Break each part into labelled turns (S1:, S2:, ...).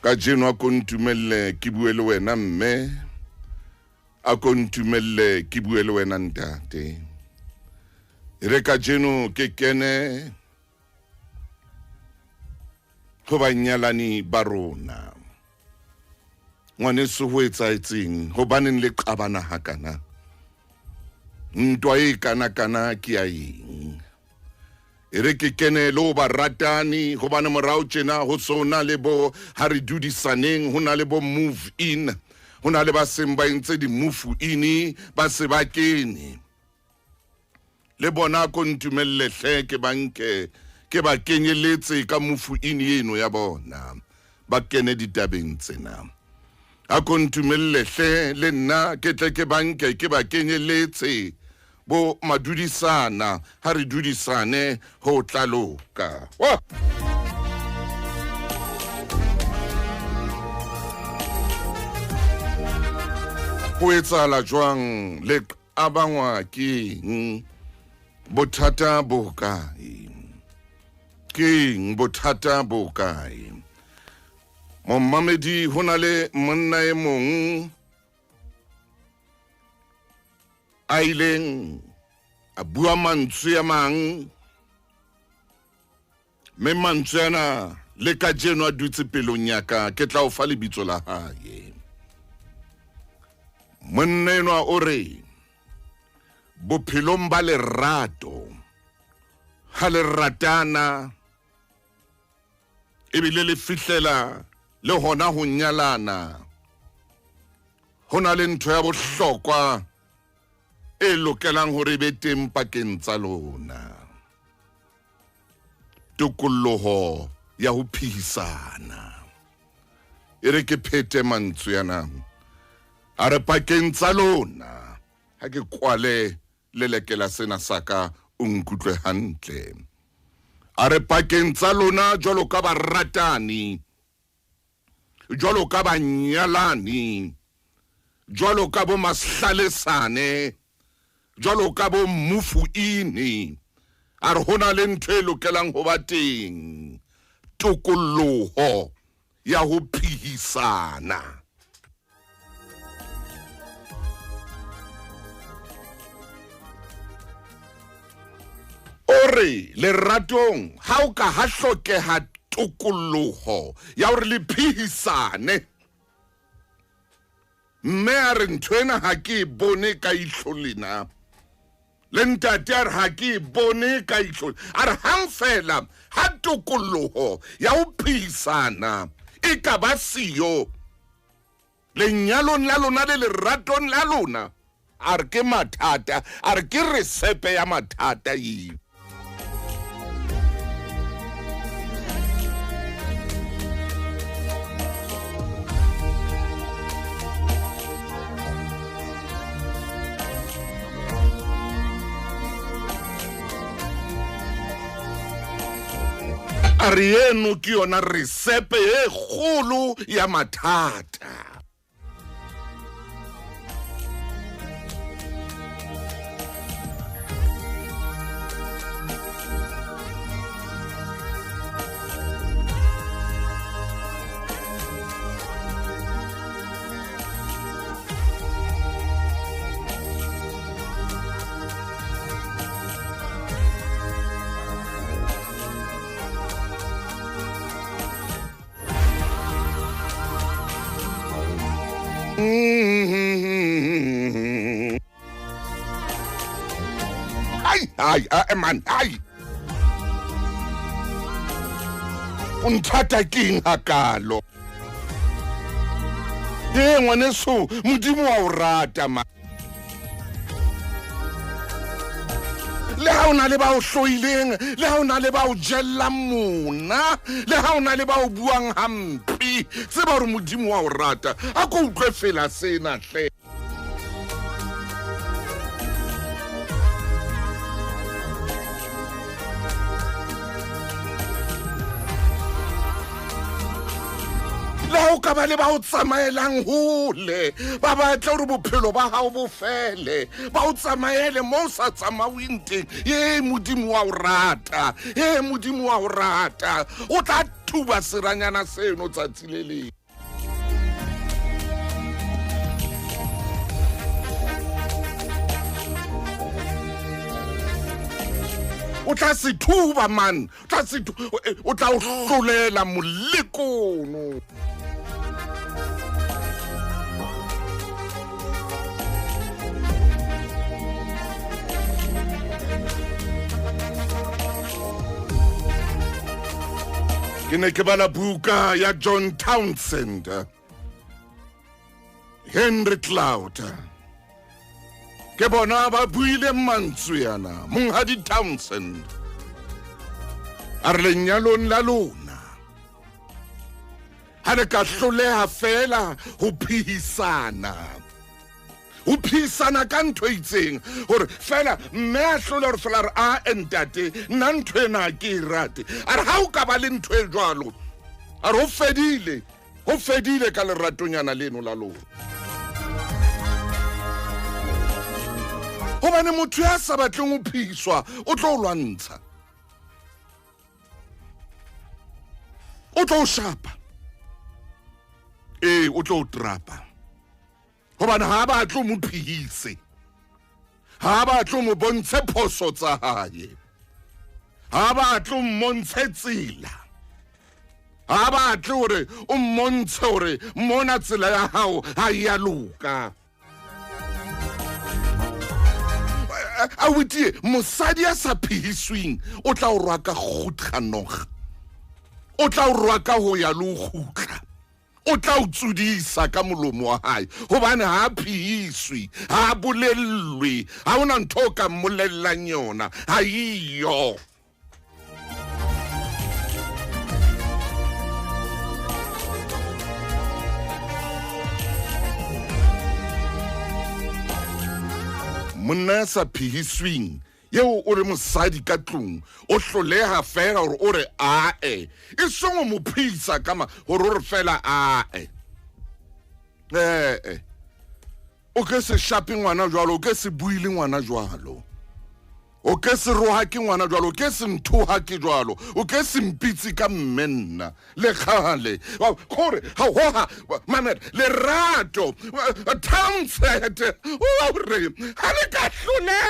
S1: Kajeno a ko ntumelle ke bue le wena mme, a ko ntumelle ke bue le wena ntate. E re kajeno ke kene ho banyalani ba rona. Ngwaneso, ho etsahetseng? Hobaneng le qabana hakana? Ntwa e kana-kana ke ya eng? E re ke kene le ho baratani, hobane morao tjena ho so na le bo ha re dudisaneng, ho na le bo move in, ho na le ba seng ba entse di-move in, ba se ba kene le bona. Ko ntumelle hle ke banke ke ba kenyeletse ka move in eno ya bona, ba kene ditabeng tsena. A ko ntumelle hle le nna ke tle ke banke ke ba kenyeletse bo madudisana, ha re dudisane ho tla loka. Wa! Ho etsahala jwang? Le qabangwa keng? Bothata bo kae? Keng bothata bo kae? Momamedi, ho na le monna e mong a ileng a bua mantswe a mang, mme mantswe ana le kajeno a dutse pelong ya ka. Ke tla o fa lebitso la hae. Monna enwa o re bophelong ba lerato, ha le ratana ebile le fihlela le hona ho nyalana, ho na le ntho ya bohlokwa e lokelang hore e be teng pakeng tsa lona: tokolloho ya ho phihisana. E re ke phete mantswe ana. A re pakeng tsa lona, ha ke kwale lelekela sena sa ka, o nkutlwe hantle. A re pakeng tsa lona jwalo ka baratani, jwalo ka banyalani, jwalo ka bo mahlalesane, jwalo ka bo mmufuini, a re ho na le ntho e lokelang ho ba teng: tokolloho ya ho phihisana. O re leratong ha o ka ha hlokeha tokolloho ya hore le phihisane, mme a re ntho ena ha ke e bone ka ihlo lena, le ntate a re ha ke e bone ka ihlo. A re hang fela ha tokolloho ya ho phihisana e ka ba siyo lenyalong la lona le leratong la lona, a re ke mathata, a re ke resepe ya mathata eo. A re eno ke yona resepe e kgolo ya mathata. Ai, ai, ai, man, ai. O nthata keng hakalo? Ee, ngwaneso, Modimo wa o rata ma. Le ha o na le ba o hloileng, le ha o na le ba o jellang mona, le ha o na le ba o buang hampe, tseba hore Modimo wa o rata. A ko utlwe fela sena hle. Le ha o ka ba le ba o tsamaelang hole, ba batla gore bophelo ba gago bo fele, ba o tsamaele mo o sa tsamaweng teng, ee, Modimo wa o rata. Ee, Modimo wa o rata. O tla thuba seranyana seno tsatsi le leng. O tla se thuba man, o tla o hlolela molekono. Ke ne ke bala buka ya John Townsend, Henry Cloud. Ke bona ba buile mantswe yana, Monghadi Townsend. A re lenyalong la lona ha le ka hloleha fela ho phehisana, ho phehisana ka ntho e itseng, hore fela mme a hlole hore fela re a ntate nna ntho ena ke e rate. A re ha o ka ba le ntho e jwalo, a re ho fedile ka leratonyana leno la lona. Hobane motho ya sa batleng ho phehiswa o tlo lwantsha, o tlo shapa, o tlo trapa. Hobane ha ba tlo mo phehise, ha ba tlo mo bontshe phoso tsa hae, ha ba tlo mmontshe tsela, ha ba tle hore o mmontshe hore mona tsela ya hao ha e a loka. A utie mosadi a sa phehisweng o tla o rwaka kgutlanong, o tla o rwaka ho ya le ho kgutla, o tla o tsudisa ka molomo wa hae, hobane ha phehiswe, ha bolellwe, ha hona ntho o ka mmolellang yona, ha iyo. Monna ya sa phehisweng eo o re mosadi ka tlung o hloleha fela hore o re ae, e seng o mo phehisa ka ma hore o re fela ae. O ke se shape ngwana jwalo, o ke se bue le ngwana jwalo, o ke se roha ke ngwana jwalo, o ke se nthoha ke jwalo, o ke se mpitse ka mme nna le kgale. Kore ha hoha mamela lerato Townsend o re ha le ka hloleha,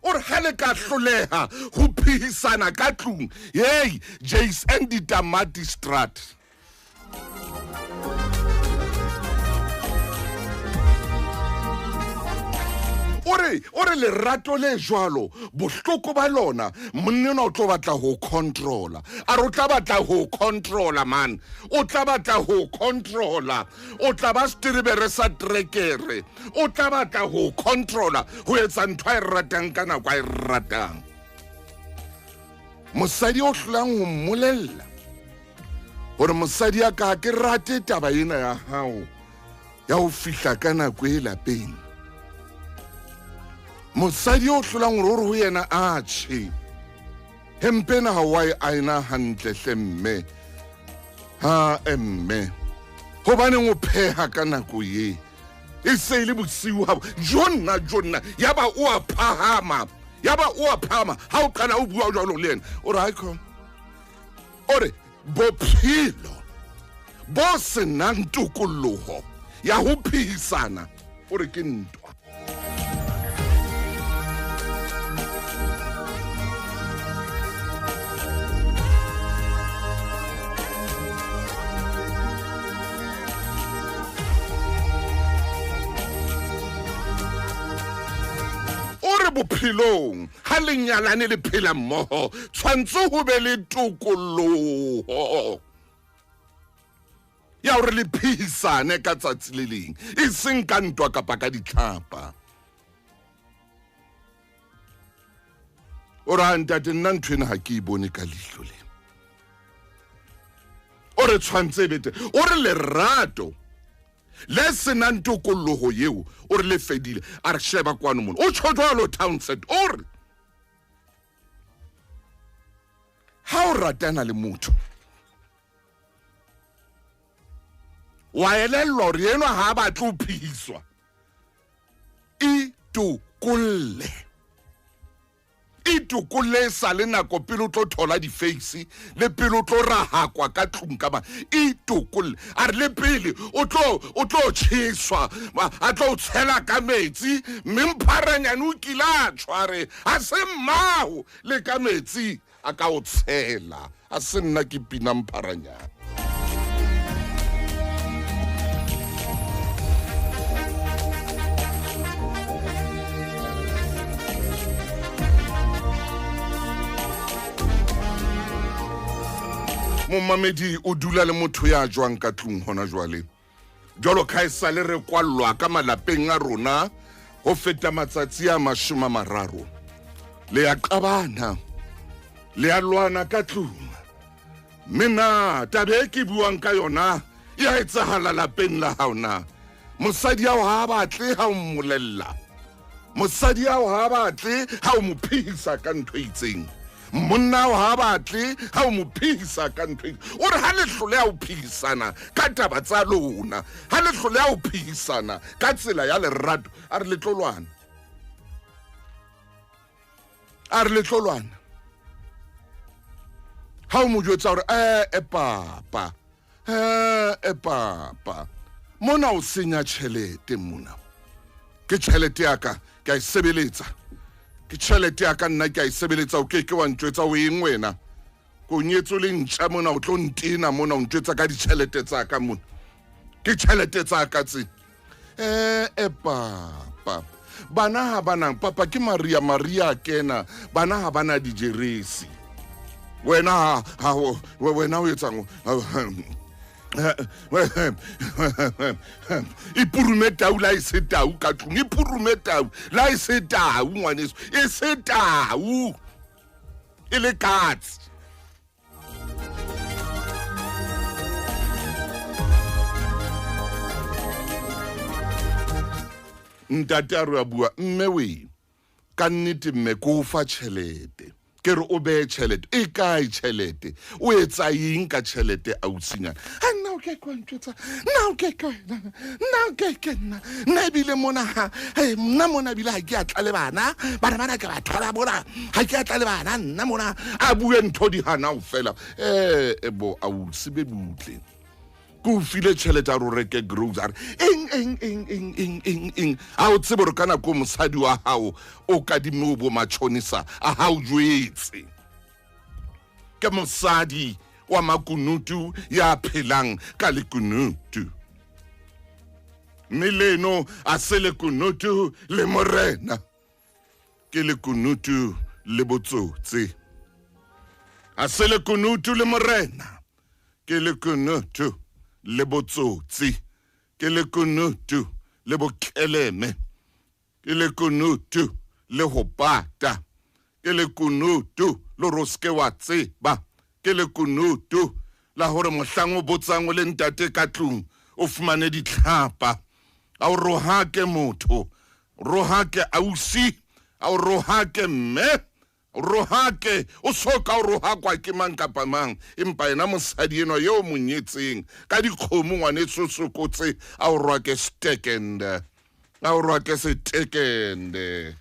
S1: o re ha le ka hloleha ho phehisana ka tlung, hey Jason ditamati strat. O re lerato le jwalo, bohloko ba lona, monna o tlo batla ho controla. A re o tla batla ho controla man, o tla batla ho controla, o tla ba seterebere sa trekere, o tla batla ho controla, ho etsa ntho a e ratang ka nako a e ratang. Mosadi o hlolang ho mmolella hore mosadi ya ka ke rate taba ena ya hao ya ho fihla ka nako e lapeng. Mosadi o hlolang hore ho yena a tjhe, hempena ha wa e aena hantle hle mme, ha mme, hobaneng o pheha ka nako ye e se e le bosiu ha jonna jonna, yaba o a phahama, yaba o a phahama ha o qala o bua jwalo le yena, o re haikho, o re bophelo bo senang tokoloho ya ho phehisana, o re ke ntwa. O re bophelong ha le nyalane le phela mmoho, tshwantse ho be le tokoloho ya hore le phehisane ka tsatsi le leng, e seng ka ntwa kapa ka ditlhapa. O re ntate nna ntho ena ha ke e bone ka leihlo le. O re tshwantse bete, o re lerato le senang tokoloho eo o re le fedile. A re sheba kwano mona, o tjho jwalo Townsend, o re ha o ratana le motho wa elellwa hore enwa ha a batle ho phehiswa, itokolle. Itokolle sa le nako pele o tlo thola di-face le pele o tlo rahakwa ka tlung ka ma. Itokolle a re le pele o tlo tjheswa, a tlo tshela ka metsi, mme Mpharanyane o kile a tshware a se mmao le ka metsi a ka o tshela. A se nna ke pina Mpharanyane. Momamedi o dula le motho ya jwang ka tlung hona jwale. Jwalo ka e sale re kwallwa ka malapeng a rona ho feta matsatsi a 30. Le a qabana, le a lwana ka tlung. Mme na taba e ke buang ka yona ya etsahala lapeng la hao na? Mosadi ao ha batle ha o mmolella. Mosadi ao ha batle ha o mo phehisa ka ntho e itseng. Monna ao ha batle ha o mo phehisa ka ntho e itseng. O re ha le hloleha ho phehisana ka taba tsa lona, ha le hloleha ho phehisana ka tsela ya lerato, a re le tlo lwana. A re le tlo lwana. Ha o mo jwetsa hore papa, papa, mona o senya tjhelete mona. Ke tjhelete ya ka, ke a e sebeletsa. Ke tjhelete ya ka nna ke a e sebeletsa, o ke ke wa ntjwetsa o eng wena? Ko nyetswe le ntja mona, o tlo ntena mona, o ntjwetsa ka ditjhelete tsa ka mona. Ke tjhelete tsa ka tse. Papa. Bana ha bana, papa ke Maria, Maria kena. Bana ha bana dijeresi. Wena ha wena o etsang? Ipurume tau la e se tau ka tlung. Ipurume tau la e se tau ngwaneso. E se tau. E le katse. Ntate a re a bua, mme we, ka nnete mme ko fa tjhelete. Ke re o behe tjhelete. E kae tjhelete? O etsa eng ka tjhelete ausinyana? Ha nna o ke ke wa ntjwetsa. Nna o ke ke wena. Nna o ke ke nna. Nna ebile mona ha, nna mona ebile ha ke a tla le bana. Bana bana ke ba thola mona. Ha ke a tla le bana nna mona. A bue ntho di hana ho fela. Bo ausi be butle. Ke o file tjhelete a re o reke grocery. Eng eng eng eng eng eng eng. Ha o tsebe hore ka nako mosadi wa hao o kadimme o bo matjhonisa, a ha o jwetse. Ke mosadi wa makunutu ya phelang ka lekunutu. Mme leno a se lekunutu le morena. Ke lekunutu le botsotsi. A se lekunutu le morena. Ke lekunutu le botsotsi. Ke lekunutu le bokeleme. Ke lekunutu le ho pata. Ke lekunutu le hore o se ke wa tseba. Ke lekunutu la hore mohlang o botsang o le ntate ka tlung o fumane ditlhapa. A o rohake motho, rohake ausi, a o rohake mme, rohake o so ka o rohakwa ke mang kapa mang, empa yena mosadi enwa eo mo nyetseng ka dikgomo ngwaneso sokotse, a o rohake setekende, a o rohake setekende.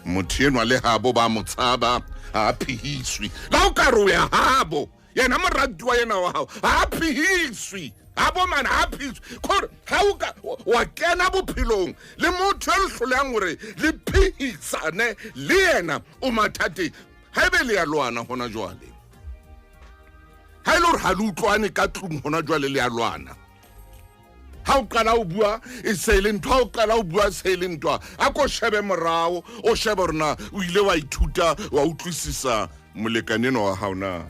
S1: Motho enwa le habo ba mo tshaba, ha a phehiswe. Le ha o ka re o ya habo, yena moratuwa yena wa hao, ha a phehiswe. Ha bo mane, ha a phehiswe. Kore ha o ka wa kena bophelong le motho e le hlolehang hore le phehisane le yena, o mathateng. Haebe le ya lwana hona jwale, ha e le hore ha le utlwane ka tlung hona jwale, le ya lwana. Ha o qala o bua e se le ntho, ha o qala o bua se le ntwa, a ko shebe morao, o shebe hore na o ile wa ithuta, wa utlwisisa molekane enwa wa hao na.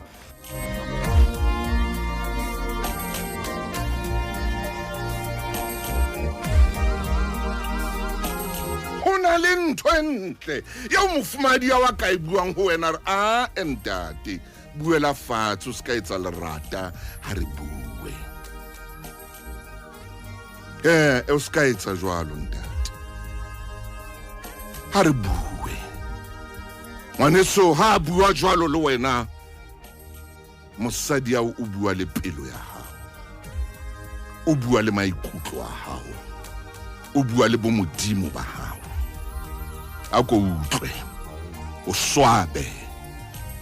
S1: Ho na le ntho e ntle eo mofumahadi wa ka e buang ho wena, re a ntate, buela fatshe, o se ka etsa lerata ha re bue. O se ka etsa jwalo ntate, ha re bue. Ngwaneso ha a bua jwalo le wena, mosadi ao o bua le pelo ya hao, o bua le maikutlo a hao, o bua le bomodimo ba hao. A ko utlwe, o swabe,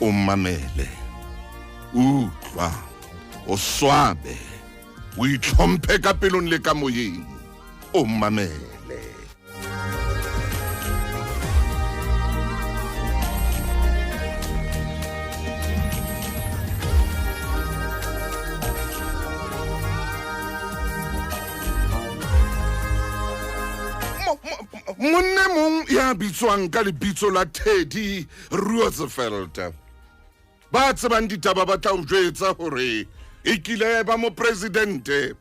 S1: o mamele. Utlwa, o swabe, o itlhomphe ka pelong le ka moyeng, o mamele. Monne mong ya bitswang ka lebitso la Teddy Roosevelt, ba tsebang ditaba ba tla o jwetsa hore e kile ba mopresidente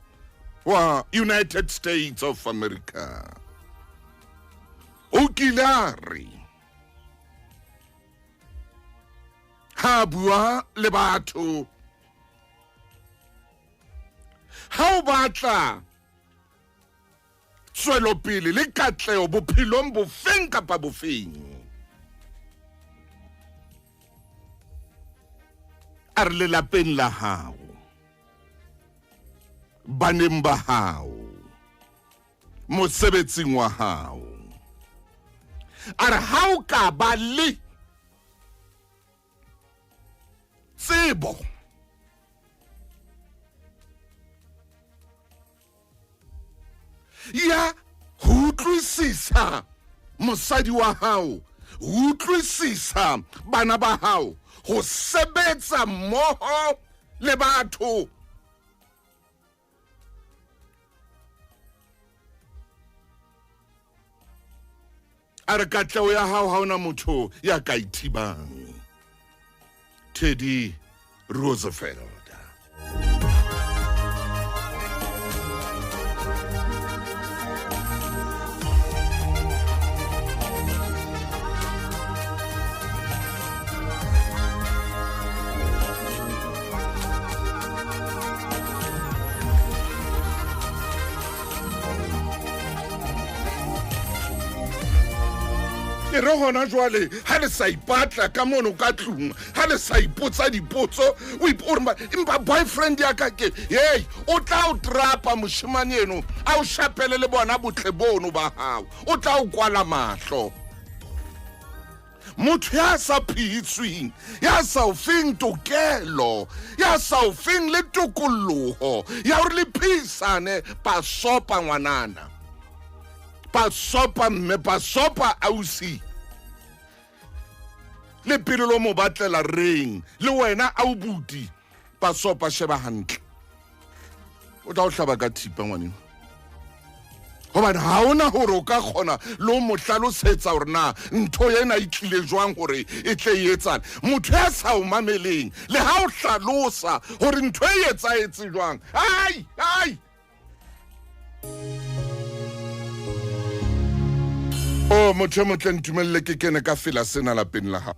S1: wa United States of America. O kile a re ha bua le batho, ha o batla tswelopele le katleho bophelong bofeng kapa bofeng, a re lelapeng la hao, baneng ba hao, mosebetsing wa hao, a re ha o ka ba le tsebo ya ho utlwisisa mosadi wa hao, ho utlwisisa bana ba hao, ho sebetsa mmoho le batho, a re katleho ya hao ha ona motho ya ka ithibang. Teddy Roosevelt. E re hona jwale ha le sa ipatla ka mono ka tlung, ha le sa ipotsa dipotso, o empa boyfriend ya ka ke hey, o tla o trapa moshemane eno, a o shapele le bona botle bono ba hao, o tla o kwala mahlo. Motho ya sa phehitsweng, ya sa o feng tokelo, ya sa o feng le tokoloho ya hore le phehisane, pasopa ngwanana, pasopa mme, pasopa ausi, le pele lo mo batlela reng le wena aubuti, pasopa sheba hantle, o tla o hlaba ka thipa ngwaneno, hobane ha ona hore o ka kgona le ho mo hlalosetsa hore na ntho ena e tlile jwang hore e tle e etsane. Motho ya sa o mameleng le ha o hlalosa hore ntho e etsahetse jwang, ai ai. O motho e motle, ntumelle ke kene ka fela sena lapeng la hao.